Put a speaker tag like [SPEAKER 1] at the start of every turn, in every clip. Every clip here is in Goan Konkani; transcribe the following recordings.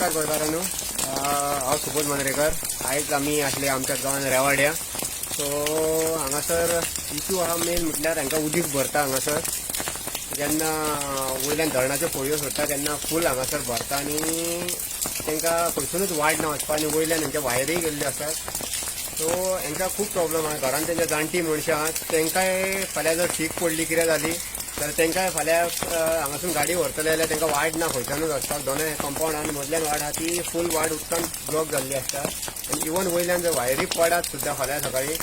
[SPEAKER 1] नमस्कार गोंयकारांनो. हांव सुबोध मांद्रेकर. आयज आमी आसले आमच्या गांवान रेवाड्या. सो हांगासर इशू आहा, मेन म्हटल्यार हांकां उदीक भरता हांगासर. जेन्ना वयल्यान धरणाच्यो फळयो सोडटा तेन्ना फूल हांगासर भरता आनी तांकां खंयसरूच वाट ना वचपा आनी वयल्यान हांच्या वायरीय गेल्ल्यो आसात. सो हांकां खूब प्रॉब्लम आहा. घरान तेंच्या जाणटी मनशां आहात, तांकांय फाल्यां जर शीक पडली, कितें जाली जाल्यार तांकांय फाल्यां हांगासून गाडी व्हरतले जाल्यार तांकां वाट ना खंयच्यानूच वचपाक. दोनूय कंपाउंड आनी मदल्यान वाट आहा, ती फूल वाट उदकान ब्लॉक जाल्ली आसता. आनी इवन वयल्यान जर वायरी पडात सुद्दां, फाल्यां सकाळीं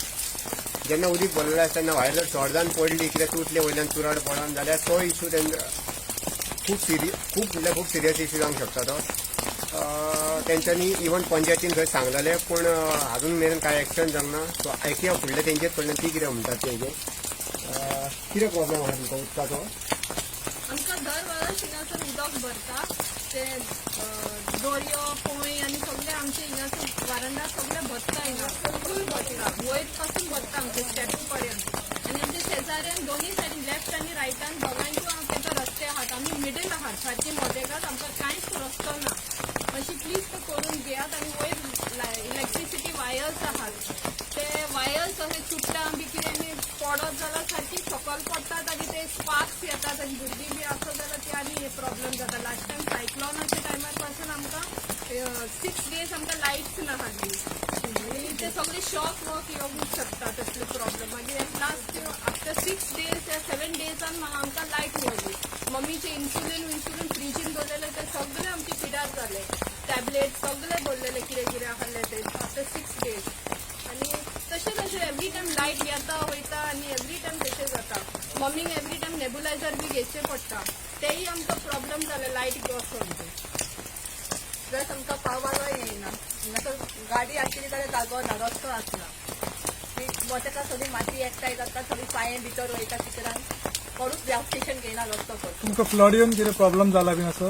[SPEAKER 1] जेन्ना उदीक भरलेलें आसता तेन्ना वायर जर शॉर्ट जावन पडली, कितें तुटलें वयल्यान चुराड पडोन जाल्यार तो इशू तेंका खूब सिरियस, खूब म्हणल्यार खूब सिरियस इशू जावंक शकता तो. तेंच्यांनी इवन पंचायतीन थंय सांगलेलें, पूण अजून मेरेन कांय एक्शन जावंक ना. सो आयकया फुडलें तेंचेच कडल्यान ती कितें म्हणटात ते हेजेर. कितें प्रॉब्लम आहा तुमकां उदकाचो?
[SPEAKER 2] आमकां दर वर्स हिंगासर उदक भरता. ते दोरयो, पोंय आनी सगळे आमचे हिंगासर वारांदा सगळे भरता. हिंगा फूल भरता, वयर पासून भरता आमचे स्टेपू पर्यंत. आनी आमच्या शेजाऱ्यान दोनूय सायडीन, लेफ्ट आनी रायटान, दोगांयच्यो तांकां रस्ते आहात. आमी मिडल आहात, सारकी मदेगात. आमकां कांयच रस्तो ना. मातशी प्लीज तो करून घेयात. आनी वयर इलेक्ट्रिसिटी वायर्स आहात, ते वायर्स अशे चुट्टा बी कितें आनी पडत जाल्यार सारकी सकयल पडटात आनी ते स्पार्क्स येतात आनी भुरगीं बी आसत जाल्यार ते आनी प्रॉब्लम जाता. लास्ट टायम सायक्लॉनाच्या टायमार पासून आमकां 6 डेज आमकां लायट्स नासली आनी ते सगळे शॉक वॉक येवंक शकता तसले प्रॉब्लम. मागीर लास्ट आफ्टर 6 डेज या 7 डेजान आमकां लायट मेळ्ळी. मम्मीचे इन्सुलीन विन्सुलीन फ्रिजीन दवरलेले, ते सगळे आमचे पिड्यार जाले. टॅबलेट सगळे दवरलेले, कितें कितें आहले ते आफ्टर 6 डेज. आनी तशें तशें एवरी टायम लायट येता वयता आनी एवरी टायम तशें जाता. मम्मीक एवरी टायम नेबुलायझर बी घेवचें पडटा, तेय आमकां प्रॉब्लम जाले लायट वचोन.
[SPEAKER 3] प्लस आमकां पावपाकय येयना हांगासर. गाडी आशिल्ली जाल्यार जागो ना, रस्तो आसना. ती मोटेका सगळी माती एकठांय जाता, सगळी पांये भितर वयता चिखलान. कोणूच स्टेशन घेयना रस्तो करता.
[SPEAKER 4] तुमकां फ्लड येवन कितें प्रॉब्लम जाला बीन असो?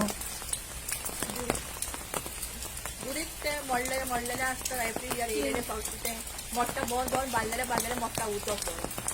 [SPEAKER 3] दुरीग ते मोडलेले मोडलेले आसता. एवरी इयर येयलेले पावस ते मोडटा, बोन बोन बांदलेले बांदलेले मोडटा उदक पळोवन.